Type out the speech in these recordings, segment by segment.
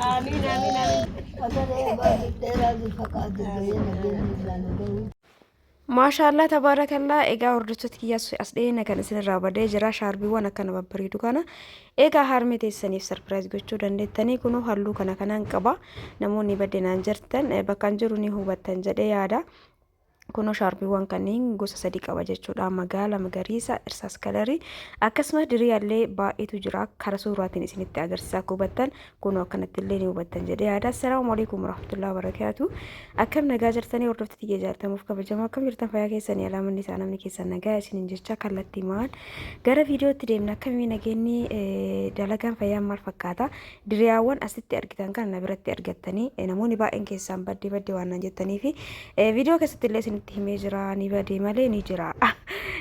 Aamiin aamiin aamiin. Maashaallah tabaarakallaa. Egaa hordoftoota kiyya, as dhiyeenya kan isinirraa badee jira shaarbiiwwan akkana babbareedu kana. Egaa harmee teessaniif surprise gochuu dandeettanii. Kunoo halluu kana kanaan qaba. Namoonni baddinaan jirtan bakka hin jiru ni hubattan jedhee yaada. Kunoo shaarbiiwwan kanneen gosa sadi qaba jechuudha. Magaala, magariisa, irsaas kalarii, akkasumas diriyaallee baay'eetu jira. Kara suuraatiin isinitti agarsiisa akka hubattan. Kunoo akkanatti illee ni hubattan jedhee yaada. Assalaamu alaikum warahmatullahi wabarakaatu. Akkam nagaa jirtanii, hordoftoota kiyya jaallatamuuf kabajamoo? Akkam jirtan? Fayyaa keessanii? Alaamanni isaa namni keessan nagaa isiniin jecha kallattii maan gara viidiyootti deemna. Akkamii nageenyi, dalagaan, fayyaan maal fakkaata? Diriyaawwan asitti argitan kana na biratti argattanii. Namoonni baay'een keessaan baddee baddee waan naan jettanii fi viidiyoo keessatti illee isinitti himee jira. Ni badee malee ni jira,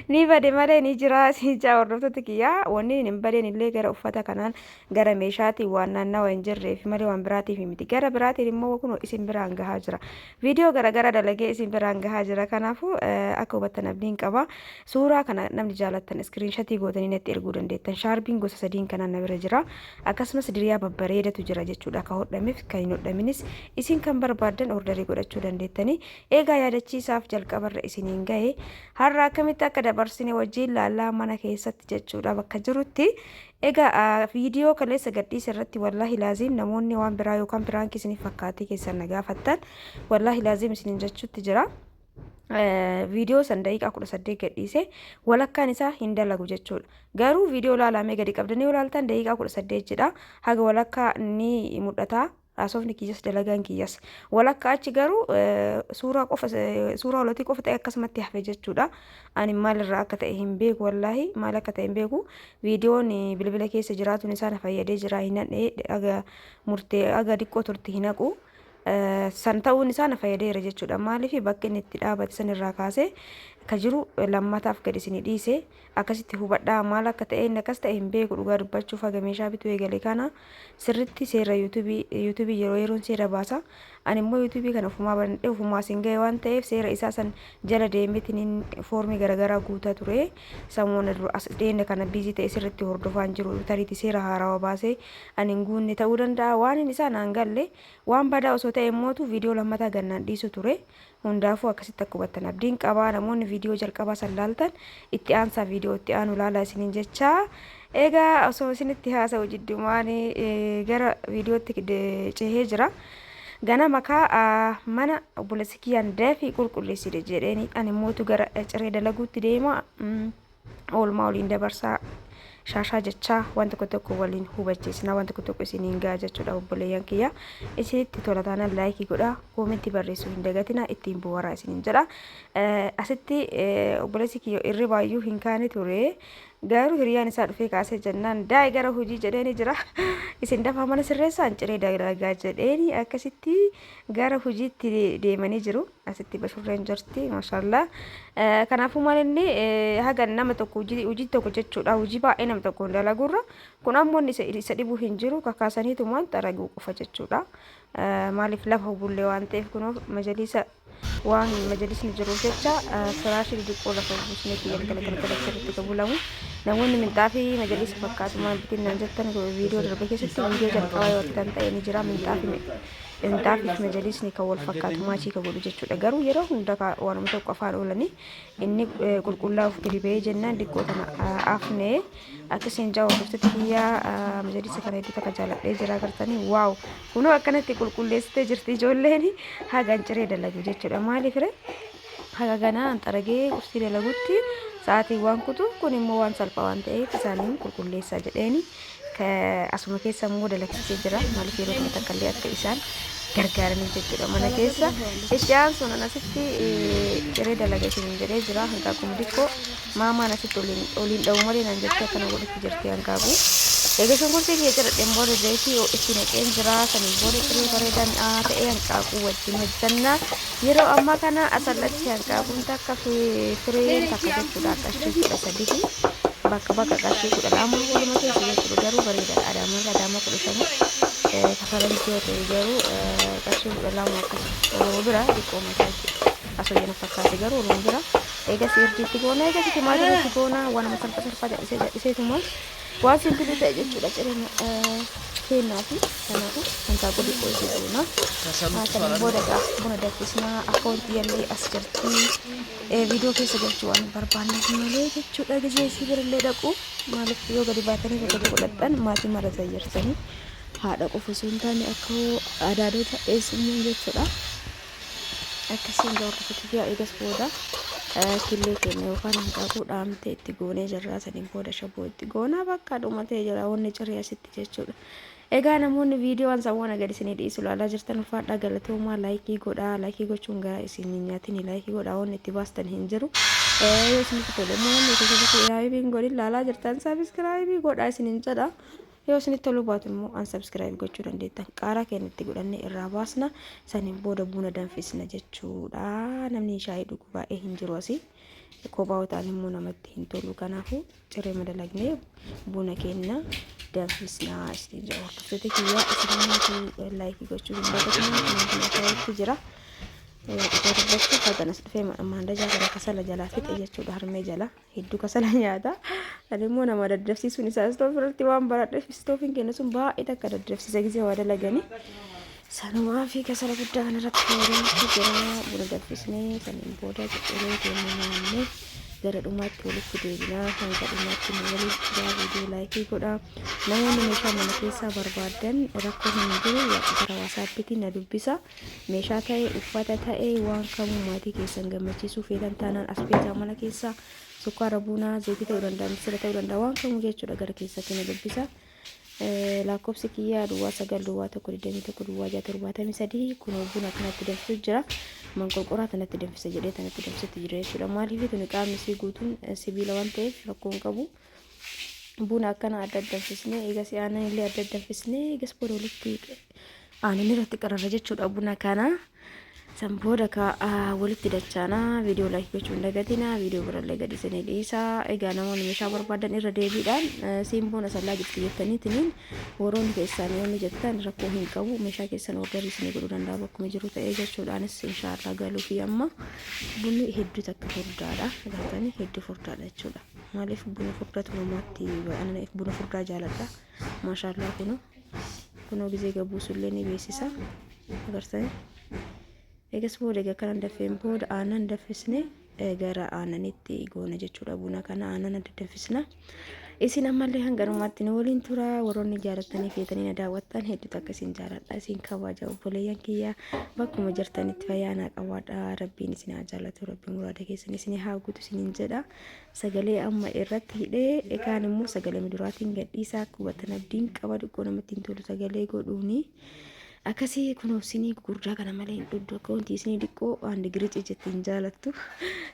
ni bade malee ni jira isin jaa. Hordoftoota kiyyaa, wanni hin badeen illee gara uffata kanaan gara meeshaatiin waan naannawa hin jirreef malee waan biraatiif miti. Gara biraatiin immoo kun isin biraan gahaa jira, viidiyoo garagara dalagee isin biraan gahaa jira. Kanaafuu akka hubattan abdiin qaba. Suuraa kana namni jaalattan screenshotii gootanii natti erguu dandeettan. Shaarbiin gosa sadiin kanaan na bira jira. Akkasumas diriyaa babbareedatu jira jechuudha. Ka hodhameef kan hin hodhaminis isin kan barbaaddan orderii godhachuu dandeettanii. Egaa yaadachiisaaf jalqabarra isiniin gahe. Har'a akkamitti akka dabarsine wajjin laallaa mana keessatti jechuudha, bakka jirutti. Egaa viidiyoo kaleessa gadhiise irratti wallaahi laaziim namoonni waan biraa yookaan piraankii isiniif fakkaatee keessan na gaafattan, wallaahi laaziim isiniin jechuutti jira. Viidiyoo san daqiiqaa 18 gadhiise, walakkaan isaa hin dalagu jechuudha. Garuu viidiyoo ilaalamee gadi qabdanii yoo ilaaltan daqiiqaa 18 jedha. Haga walakkaa ni mul'ata. Haasofni kiyyas dalagaan kiyyas. Walakkaa achi garuu suuraa qofa, suuraa olotii qofa ta'e akkasumatti hafe jechuudha. Ani maalirraa akka ta'e hin beeku, wallaahi maal akka ta'e hin beeku. Viidiyoon bilbila keessa jiraatuun isaa na fayyadee jira. Hin hadhee aga murtee aga diqqoo turte hin haqu. San ta'uun isaa na fayyadeera jechuudha. Maaliif bakki inni itti dhaabate san irraa kaasee ka jiru lammataaf gadi isinii dhiise. Akkasitti hubadhaa. Maal akka ta'e inni akkas ta'e hin beeku. Dhugaa dubbachuuf haga meeshaa bituu eegale kana sirritti seera yuutuubii yeroo yeroon seera baasa. Ani immoo yuutuubii kana ofumaa banadhee ofumaa sin ga'e waan ta'eef seera isaa san jala deemeetiin foormii garaagaraa guutaa ture. Samoona dura as dhiyeenya kana busy ta'e sirritti hordofaan jiru. Tariitii seera haarawaa baasee ani hin guunne ta'uu danda'a. Waan inni isaa naan galle waan badaa osoo ta'e immootu viidiyoo lammataa gannaan dhiisu ture. Hundaafuu akkasitti akka hubattan abdiin qaba. Namoonni viidiyoo jalqabaa san laaltan itti aansaa viidiyoo itti aanu laalaa isiniin jecha. Egaa osoo isinitti haasa'u jidduumaan gara viidiyootti cehee jira. Ganama kaa mana obboleessi kiyyaan dafii qulqulleessite jedheeni, ani mootu gara ciree dalaguutti deema. Oolmaa waliin dabarsaa shaashaa jechaa waan tokko tokko waliin hubachiisna, waan tokko tokko isiniin ga'a jechuudha. Obboleeyyan kiyya, isinitti tola taanaan likeii godhaa, commentii barreessuu hin dagatina, ittiin bu'uuraa isiniin jedha. Asitti obboleessi kiyya irribaayyuu hin kaane ture, garuu hiriyaan isaa dhufee kaasee jennaan daa'e gara hojii jedheeni jira. Isin dafaa mana sirreessaan ciree dalagaa jedheeni, akkasitti gara hojiitti deemanii jiru. Asitti bashurreen jirti, maashaallah. Kanaafuu maal inni haga nama tokko hojii tokko jechuudha, hojii baay'ee nama tokko hin dalagurra. Kun ammoo inni isa dhibuu hin jiru, kakaasaniitumaan xaraguu qofa jechuudha. Maaliif lafa bullee waan ta'eef, kunoo majaliisa waan majalisni jiruuf jecha firaashii xixiqqoo lafa buusneeti galgala galgala sirriitti kan bulamu. Namoonni minxaafii majaliisa fakkaatu maal bitinnaan jettan, viidiyoo darbe keessatti viidiyoo jalqabaa yoo argitan ta'e ni jira. Minxaafii fi majalisni kan wal fakkaatu matchii kan godhu jechuudha. Garuu yeroo hunda waanuma tokko afaan oolanii inni qulqullaa'uuf gadi ba'ee jennaan diqqoo tana afnee akkasiin jaa. Hordoftoota kiyyaa, majalisa kana hedduu takka jaaladhee jira. Agartanii, wow, kunoo akkanatti qulqulleessitee jirti ijoolleen hagan ciree dalagu jechuudha. Maaliif ree, haga ganaa xaragee qursii dalagutti sa'aatii waan kutuuf, kun immoo waan salphaa waan ta'eef isaaniin qulqulleessaa jedheeni asuma keessa immoo dalagsiisee jira. Maaliif yeroo kana takka illee akka isaan gargaaraniif jechuudha mana keessa. Itti aansuun asitti ciree dalaga isiniin jedhee jira. Hanqaaquu diqqoo maamaan asitti oliin dha'u malee naan jettee akkana godhutti jirti hanqaaquu. Egaa shunkurtii kiyya ciradheen booda zayitii itti naqeen jira. Saniin booda ciree bareedaa mi'aa ta'ee hanqaaquu wajjin hojjanna. Yeroo ammaa kana asallatti hanqaaquun takka fireen takka jechuudha qarshii 13, bakka bakka qarshii 12 waluma keessa jechuudha. Garuu bareedaadha. Adaamarra Adaamaa 15 kafalamti yoo ta'e, garuu qarshii 12 akkas waluma bira xiqqooma isaa asoo jena fakkaate, garuu waluma bira. Eegas irdiitti goona, eegas timaatima itti goona. Waanuma salpha salphaa jal'isee jal'iseetuma waan simple ta'e jechuudha cireen. kennaafi kanaafuu hanqaaquu xiqqoo isii goona. Saniin booda egaa buna danfisnaa akka wanti yallee as jirti. Viidiyoo keessa galchuu waan hin barbaanneef malee jechuudha gizee isii birallee dhaqu maaliif yoo gadi baatanii bakka tokko dhaqxan maatii mara zayyartanii haadha qofa osoo hin taane akka adaadota eessummaan jechuudha. Akkasiin egaa hordoftoota kiyyaa eegas booda killee keenya yookaan hanqaaquu dhaamtee itti goonee jirra. Saniin booda shaboo itti goonaa bakka dhumatee jira wanni ciree asitti jechuudha. Egaa namoonni viidiyoo an sawwana gadi isinii dhiisu ilaalaa jirtan ulfaadhaa galatoomaa laayikii godhaa laayikii gochuun garaa isin hin nyaatini laayikii godhaa wanni itti baastan hin jiru. Yoo isinitti tole immoo namni osoo sabiskiraayibii hin godhin ilaalaa jirtan sabiskiraayibii godhaa isinin jedha. Yoo isinitti toluu baatu immoo unsubscribe gochuu dandeettan. Qaaraa keenya itti godhannee irraa baasna. Saniin booda buna danfisna jechuudha. Namni shaayii dhugu baay'ee hin jiru asii. Kophaa ta'an immoo namatti hin tolu. Kanaafuu ciree madalagnee buna keenya danfisna isin jedha. Hordoftoota kiyyaa isin laayikii gochuu hin dagatinaa. Kanaaf ta'utti jira. Dhugaa dubbachuuf hagan as dhufee maandajaa kana kasala jalaa fixe jechuudha harmee jala. Hedduu kasala nyaata. Ani immoo nama daddafsiisuun isaa istoofii irratti waan baradheef istoofiin keenya sun baay'ee takka daddafsiisa gisee waa dalaganii. Sanumaa fi kasala guddaa kanarratti fayyadamutti jira. Buna danfisnee saniin booda ciree keenya nyaannee gara dhumaatti walitti deebinaa. Hanga dhumaatti nu waliin turaa viidiyoo laayikii godhaa. Namoonni meeshaa mana keessaa barbaaddan rakkoo hin jiru gara waasaappiitiin na dubbisa. Meeshaa ta'e, uffata ta'e, waan kamuu maatii keessan gammachiisuu feetan taanaan asbeezaa mana keessaa, sukkaara bunaa, zayitii ta'uu danda'a, misira ta'uu danda'a, waan kamuu jechuudha gara keessatti na dubbisa. Lakkoofsi kiyyaa duwwaa 9 duwwaa 1 21 duwwaa 6 73 kunoo buna kanatti danfisu jira. Manqorqoraa tanatti danfisa jedhee tanatti danfisutti jira jechuudha. Maaliif tuni qaamni isii guutuun sibiila waan ta'eef rakkoo hin qabu. Buna akkana adda danfisnee eegas aannan illee adda danfisnee eegas booda walitti aannan irratti qararra jechuudha buna kana. San booda ka walitti dachaana viidiyoo laayikii gochuu hin dagatina viidiyoo birallee gadi isinii dhiisa. Egaa namoonni meeshaa barbaadan irra deebiidhaan simboon asallaa jirti jettaniitiniin warroonni keessaan yoo ni jettan rakkoo hin qabu meeshaa keessan ordarii isinii godhuu danda'a bakkuma jiru ta'ee jechuudhaanis inshaallah galuufi amma bunni hedduu takka furdaadha agartanii hedduu furdaadha jechuudha. Maaliif buna furdatu namaatti ana buna furdaa jaaladha. Maashaallaa kunoo kunoo gizee gabuusullee ni beeksisa. Agartanii. Egas booda egaa kanan danfeen booda aannan danfisne gara aannanitti goona jechuudha. Buna kana aannan adda danfisna. Isin ammallee hanga dhumaatti nu waliin tura. Warroonni jaalattanii feetanii na daawwattan hedduu takka isin jaaladha. Isin kabaja obboleeyyan kiyya bakkuma jirtanitti fayyaa naa qabaadha. Rabbiin isin haa jaalatu. Rabbiin muraada keessan isin haa guutu isinin jedha. Sagalee amma irratti hidhee kaan immoo sagalee muduraatiin gadhiisaa akka hubattan abdiin qaba xiqqoo namatti hin tolu sagalee godhuuni. Akkasii kunoo sinii gurguddaa kana malee hin dhugdu akka wanti isinii xiqqoo waan digirici jetti hin jaalattu.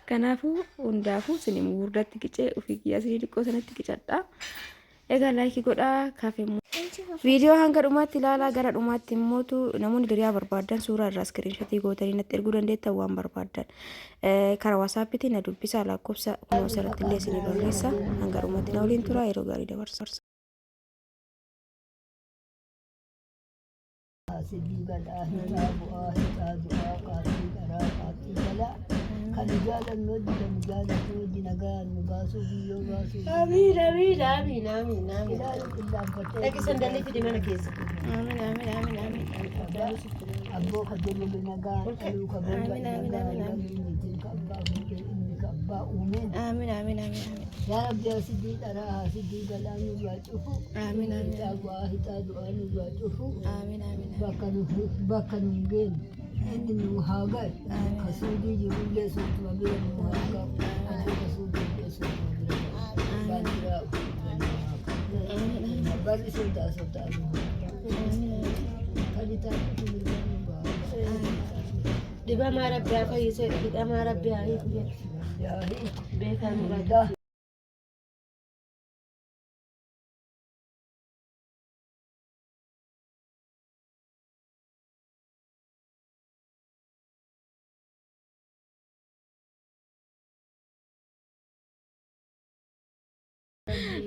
Kanaafuu hundaafuu sinii gurguddaatti qicee ofii kiyyaa sinii xiqqoo sanatti qicadha. Egaa laayikii godhaa kaafee Viidiyoo hanga dhumaatti ilaalaa gara dhumaatti immootu namoonni diriyaa barbaaddan suuraa irraa iskiriinshotii gootanii natti erguu dandeettan waan barbaaddan. Karaa waasaappiitiin na dubbisaa lakkoofsa kunoo asirratti illee isinii barreessa hanga dhumaatti na waliin turaa yeroo gaarii dabarsa. Sidii balaa hixaa bu'aa hixaa du'aa qaattii qaraa qaattii balaa kan nu jaalannu hojii kan nu jaalatu hojii nagaan nu baasuu biyyoo baasuu Amiin amiin amiin amiin amiin. ilaalu qindaanfattee Dhaqi sandalii fidi mana keessa. Amiin amiin amiin amiin. Abboo ka jirru nagaan dhaluu ka booda Amiin, amiin, nagaan amiin, amiin. galuu niitiin ka abbaa fuudhee inni ka abbaa uumeen Amiin amiin amiin amiin. Yaa Rabbi hasidii dharaa hasidii balaa nurraa cufu Amiin amiin hixaa bu'aa hixaa du'aa nurraa cufu amiin amiin. bakka nu bakka nu hin geenye inni nu haa gayu ka suudii jirullee suutuma bira nu haa gayu abboo ka suudii illee suutuma bira gayu baandiraa ufii barri sodaa sodaa nu haa gayu ka bitaa cufu mirga nu haa gayu Dhibamaa rabbi haa fayyisu hidhamaa rabbi haa hiiku jedhu. yaa hiiku Beekaa nurraa. Daa.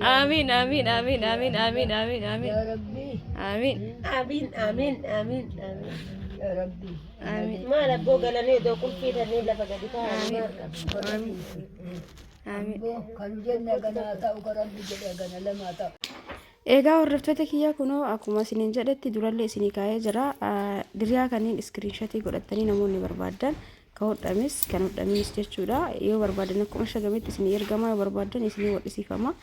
Amiin amiin amiin amiin amiin amiin amiin. Yaa Rabbi Amiin. Amiin amiin amiin amiin. Yaa Rabbi Amiin. Maal abboo galanii odoo qulfii dhanii lafa gadi kaa'anii maal qabu? Amiin. Amiin. Abboo kan jenne ganaa ta'u kan Rabbi jedhe gana lamaa ta'u. Egaa hordoftoota kiyya, kunoo akkuma isiniin jedhetti durallee isinii kaa'ee jira. Diriyaa kanneen screenshot godhatanii namoonni barbaadan, ka hodhames kan hodhaminis jechuudha. Yoo barbaadan akkuma shagametti isinii ergama, yoo barbaadan isinii hodhisiifama.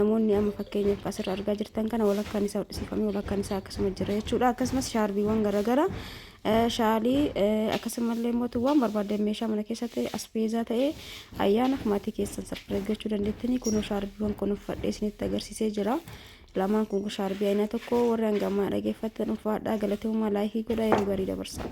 Namoonni amma fakkeenyaaf asirra argaa jirtan kana walakkaan isaa hodhisiifamee, walakkaan isaa akkasuma jira jechuudha. Akkasumas shaarbiiwwan garaagaraa, shaalii, akkasumallee mootuwwan barbaadan, meeshaa mana keessatti asbeezaa ta'ee ayyaanaaf maatii keessan surprise gochuu dandeettanii. Kunoo shaarbiiwwan kun uffadhee isinitti agarsiisee jira. Lamaan kun shaarbii ayina tokko. Warri hangamaa dhageeffattan, ulfaadhaa, galatoomaa, like godhaa, yeroo gaarii dabarsa.